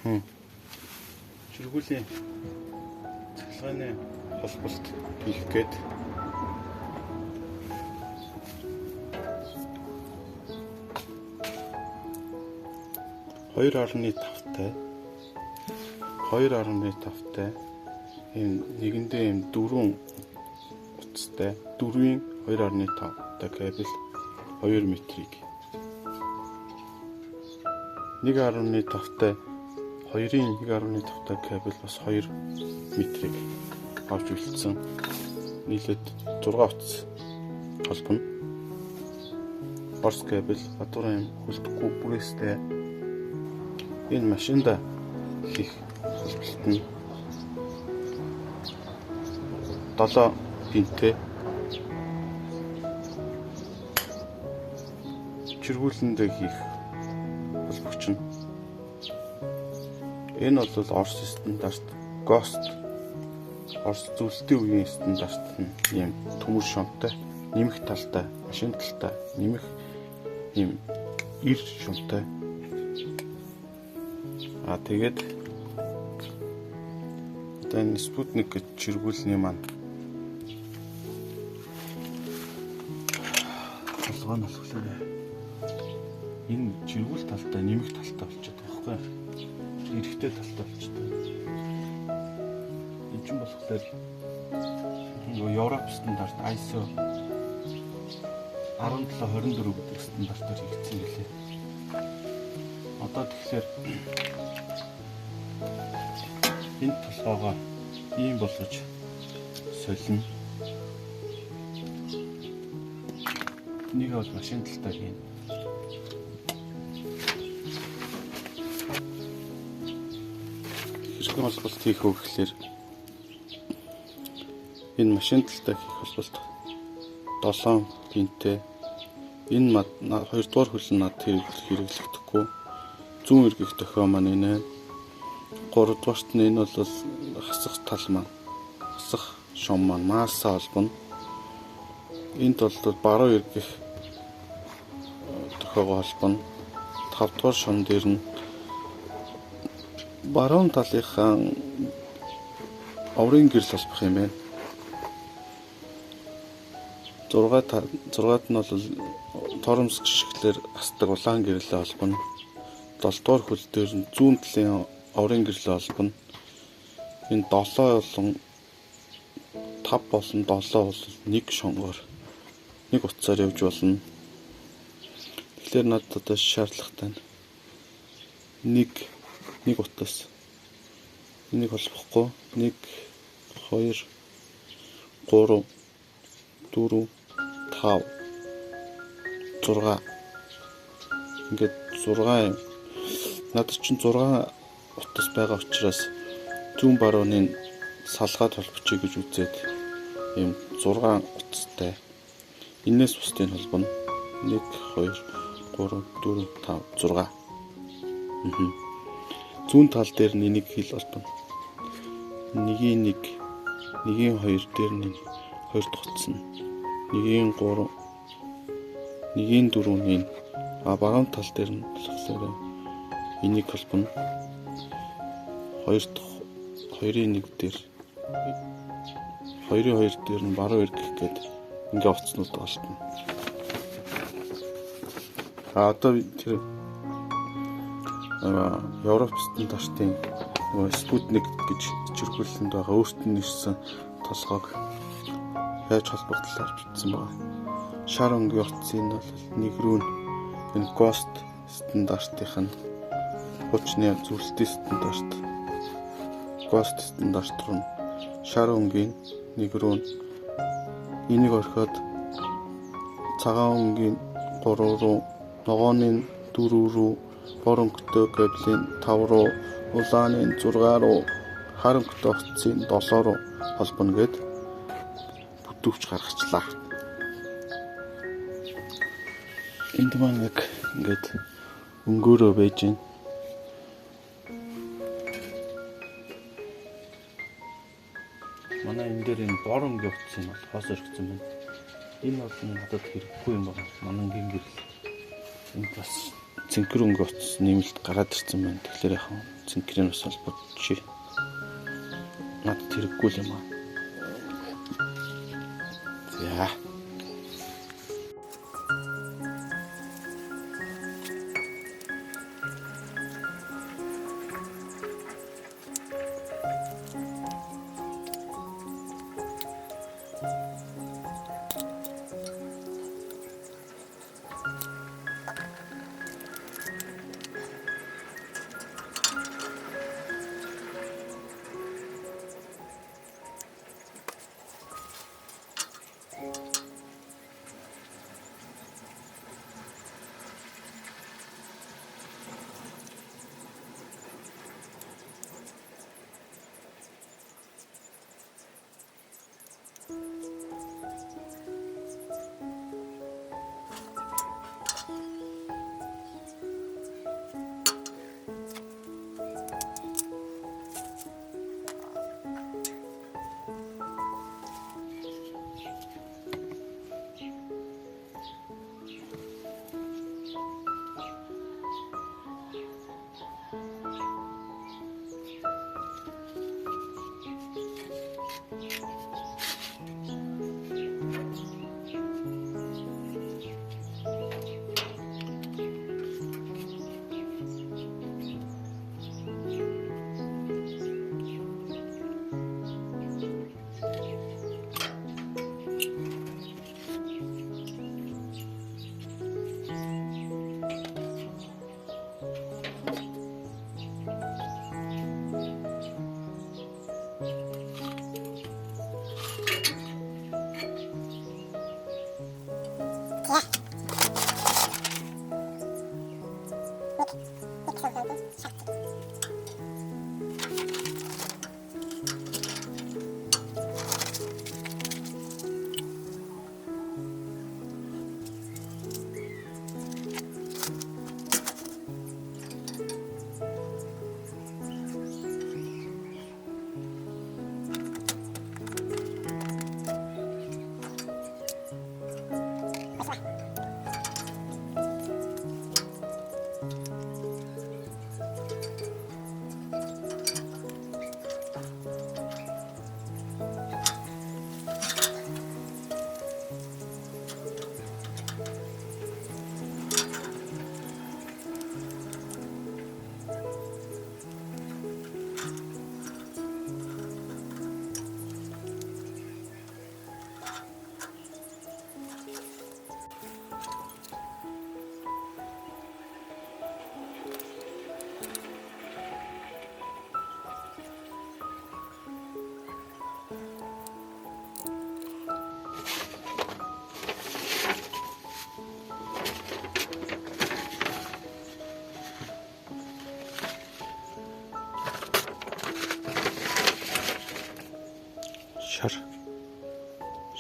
Чиргүүлийн цахилгааны холболт хийх гээд 2.5-тай 2.5-тай ийм нэгэндээ ийм дөрвөн утастай дөрвийн 2.5-тай кабель 2 метрийг 1.5-тай 2-ын 1.5-тай кабель бас 2 метрийг авч үлдсэн. Нийлээд 6 утас холбоно. Орс кабель гадуурын юм хөлдөхгүй бүрээстэй. Энэ машинда хийх холболт нь 7 пинтэй чиргүүлэндээ хийх холбогч нь. Энэ бол Орос стандарт ГОСТ Орос зөвлөлтийн үеийн стандарт нь ийм төмөр шумтай, нэмэх талтай, машин талтай, нэмэх ийм ир шумтай. А тэгээд одоо энэ Спутник гэж чиргүүлний маань толгой нь болохоор энэ чиргүүл талтай, нэмэх талтай болчиход байгаа байхгүй юу? Эрэхтэй талтай болчиход. Энэ чинь болохоор нөгөө Европ стандарт ISO 1724 гэдэг стандартаар хийгдсэн гэлээ. Одоо тэгэхээр энэ толгоогоо ийм болгож солино. Нэг бол машин талтай хийн. Хэрхэн холболт хийх вэ гэхлээр энэ машин талтай хийх холболт 7 пинтэй. Энэ хоёрдугаар хөл нь над хэрэглэгдэхгүй. Зүүн эргэх дохио маань энэ. Гуравдугаарт нь энэ бол хасах тал маань. Хасах шум маань маасаа холбоно. Энд бол баруун эргэх дохиогоо холбоно. Тавдугаар шум дээр нь баруун талынхаа оврын гэрэл холбох юм байна. 6-д нь бол торомсг шиглэлээр хасдаг улаан гэрлээ холбоно. 7 дугаар хөл дээр нь зүүн талын оврын гэрлээ холбоно. Энэ 7 болон 5 болон 7 бол нэг шонгоор нэг утсаар явж болно. Тэгэхээр надад одоо шаардлагатай нь нэг утас. Энийг холбохгүй 1 2 3 4 5 6 ингээд 6 юм. Надад чинь 6 утас байгаа учраас зүүн барууны салгаад холбочих гэж үзээд ийм 6 утастай. Энээс бусдыг холбоно. 1 2 3 4 5 6. Зүүн тал дээр нь энийг хил холбоно. 1-ийн 1, 1-ийн 2 дээр нь 2 дахь утас нь. 1-ийн 3, 1-ийн 4 нь энэ. А баруун тал дээр нь болохоор энийг холбоно. 2 дахь 2-ын 1 дээр 2-ын 2 дээр нь баруун эргэх гээд ингээ утаснууд холбоно. А одоо тэр Европ стандартын нөгөө Спутник гэж чиргүүлэнд байгаа өөрт нь ирсэн толгойг яаж холбох талаар бичсэн байгаа. Шар өнгийн утсын нь бол нэг рүү нь энэ ГОСТ стандартынх нь хуучны зөвлөлтийн стандарт ГОСТ стандарт руу шар өнгийн нэг рүү нь энийг орхиод цагаан өнгийн 3 руу, ногооны 4 рүү, бор өнгөтэй кабелийн 5 руу, улааны 6 руу, хар өнгөтэй утсын 7 руу холбоно гэд бүтүүвч гаргачлаа. Энд маань яг ингээд өнгөөрөө байж байна. Манай энэ дээр энэ бор өнгийн утас нь бол хоос орхисон байна. Энэ бол надад хэрэггүй юм байна. Манангийн гэрэл. Энд бас Цэнхэр өнгө утас нэмэлт гараад ирсэн байна. Тэгэхээр яг цэнхрийн бас холбогдчих. Надад хэрэггүй юм аа. За.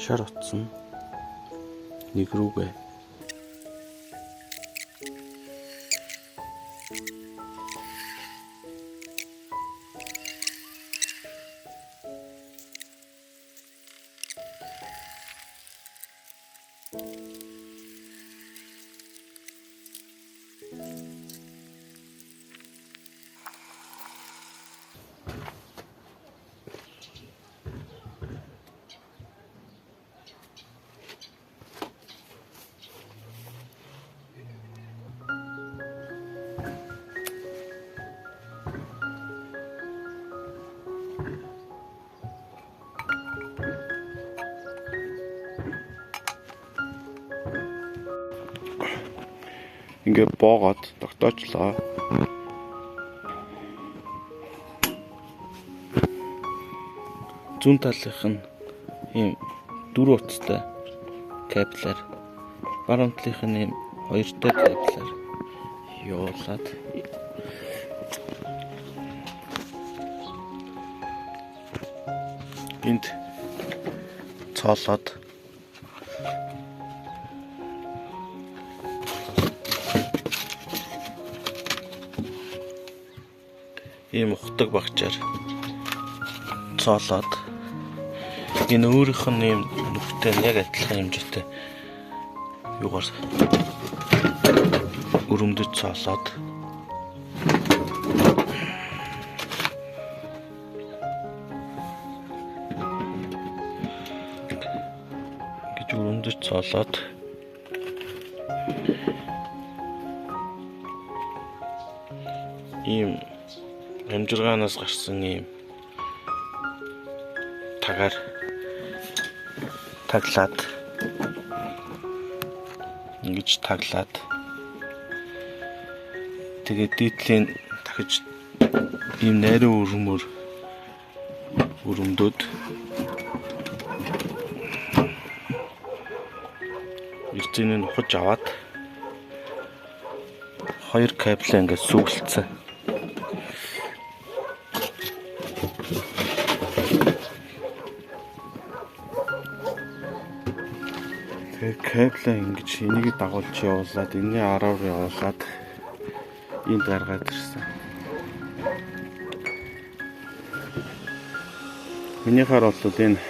Шар утсан нэг рүүгээ ингээ боогод тогтоочлоо. Зүүн талынх нь ийм дөрвөн утастай кабелаар, баруун талынх нь ийм хоёртой кабелаар явуулаад энд цоолоод ийм ухдаг багчаар цоолоод энэ өөрийнх нь ийм нүхтэй яг адилхан хэмжээтэй юугаар өрөмдөж цоолоод ингэж өрөмдөж цоолоод ийм амжиргаанаас гарсан ийм тагаар таглаад ингэж таглаад тэгээд дийдлийн дахиж ийм найрын өрөмөр өрөмдөд эрзэнийг ухаж аваад хоёр кабелээ ингээд сүгэлцсэн. Тэгээд кабелээ ингэж энийг дагуулж явуулаад энэний араар явуулаад энд гаргаад ирсэн. Минийхаар бол энэ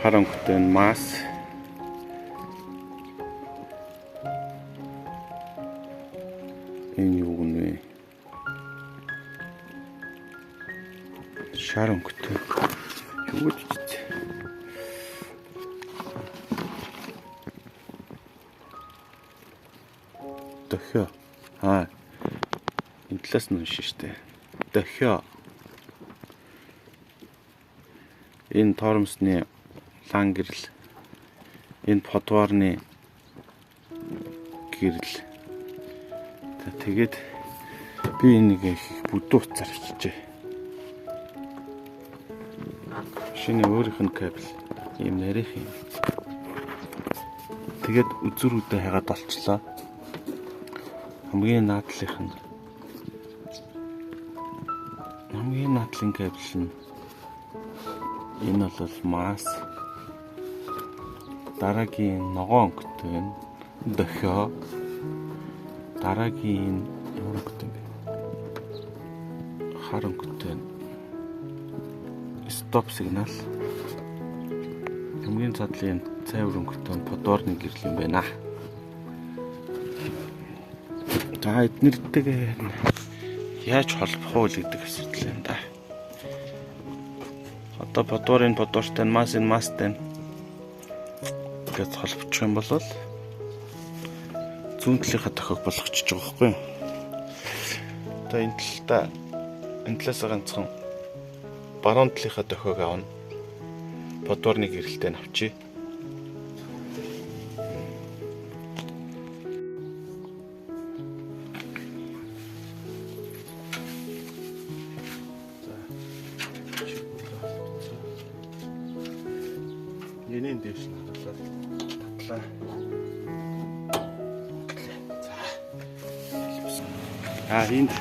хар өнгөтэй энэ мас энэ юу гэнэ? Шар өнгөтэй. Юу гэж үгүй. Дохио. Аа. Энэ талаас нь уншина штэ. Дохио. Энэ тормосны лан гэрэл. Энэ подварны гэрэл. За тэгээд би энийг их бүдүү утсаар авчижээ. Шинэ өөрийнх нь кабель ийм нарийнх юм. Тэгээд үзүүрүүдээ хайгаад олчлоо. Хамгийн наадлынх нь хамгийн наадлын кабель нь энэ бол мас. Дараагийн ногоон өнгөтэй нь дохио. Дараагийн ямар өнгөтэй бэ? Хар өнгөтэй нь стоп сигнал. Хамгийн цаадлын цайвар өнгөтэй нь подварны гэрэл юм байна. За эднэртэйгээ яаж холбох вэ гэдэг асуудал юм да. Одоо подварын подвартай нь мас энэ мастай гэж холбочих юм бол зүүн талынхаа тохиог болгочихж байгаа байхгүй юу? Одоо энэ талдаа энэ талаас ганцхан баруун талынхаа тохиог авна. Подварны гэрэлтэй нь авчи. Энийн дээш нь харуулаад татлаа. За. Аа энд.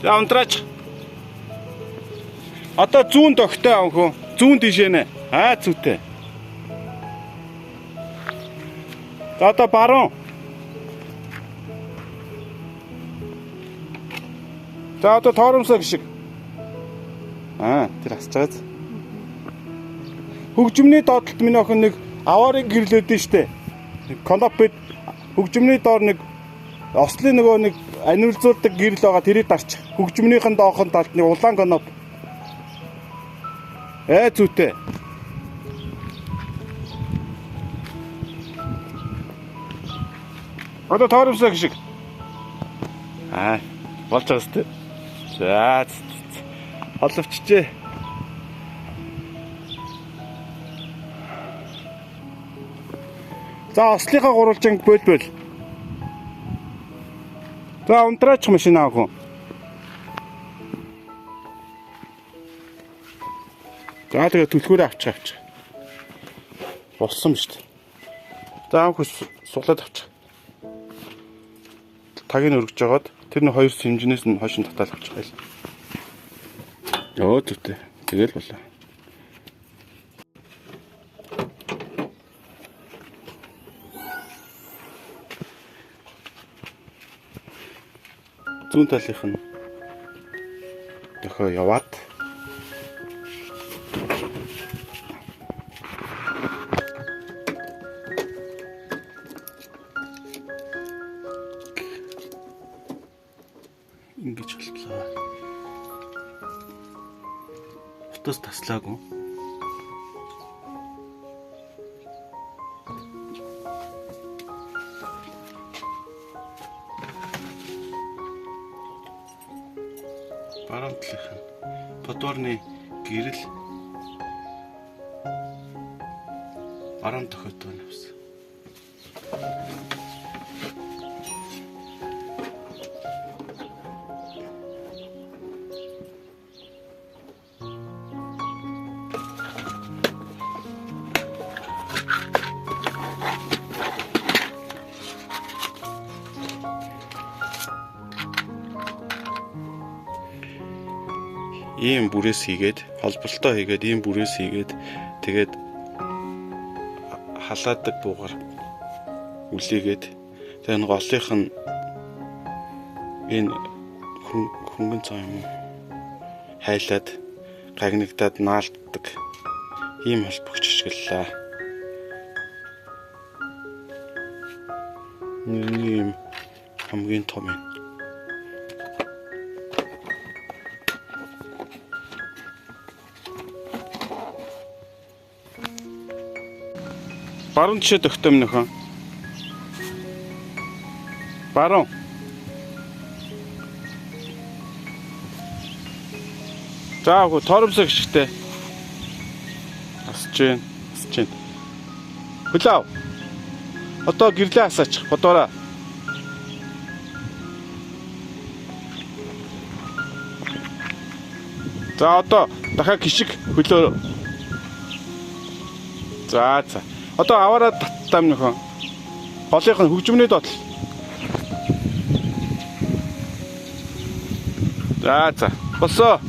За унтраач. Одоо зүүн догтой авах уу? Зүүн тийшээ нэ. Аа зүүтэй. За одоо баруун. За одоо торомсоо гişиг. Аа тэр асч байгааз. Хөгжмөний доотлолт миний охин нэг аварын гэрлээд штэ. Конопид хөгжмөний доор нэг ослын нөгөө нэг аниулзуулдаг гэрэл байгаа, тэрийг дарчих. Хөгжмөнийхэн доохон талд нэг улаан коноп. Зүүтэй. Одоо торомсоо гişиг. Аа болж байгаа сте. За холовчжээ. За ослынхаа гурвалжинг бөл бөл. За унтраачих машин аах уу. За тэгээ түлхүүрээ авчих авчих. Болсон шүү дээ. За аах суглаад авчих. Тагийг өргөж жагаад тэр нэг хоёр хэмжнээс нь хойш нь татаал авчих байл. Өө зүвтэй. Тэгэл болоо. Зүүн талынх нь дохио яваад Ингэж холблоо. Утас таслаагүй. Баруун талынх нь подворны гэрэл баруун тохиолдол нь авсан. Ийм бүрээс хийгээд, холболтоо хийгээд, ийм бүрээс хийгээд тэгээд халаадаг буугаар үлээгээд тэгээд энэ голынх нь энэ хөнгөн цаа юм уу хайлаад гагнагдаад наалддаг ийм холбогч ашиглалаа. Энэ хамгийн том юм. Баруун жишээ тогтоом нөхөн. Баруун. За үгүй торомсог гიშгтэй. Асч гин, асч гин. Хөлөө. Одоо гэрлээ асаачих. Бодоорой. За одоо дахиад гიშг хөлөө. За за. Одоо аваараа таттаам нөхөн. Голынх нь хөгжмөний дотол. За за. Болсон.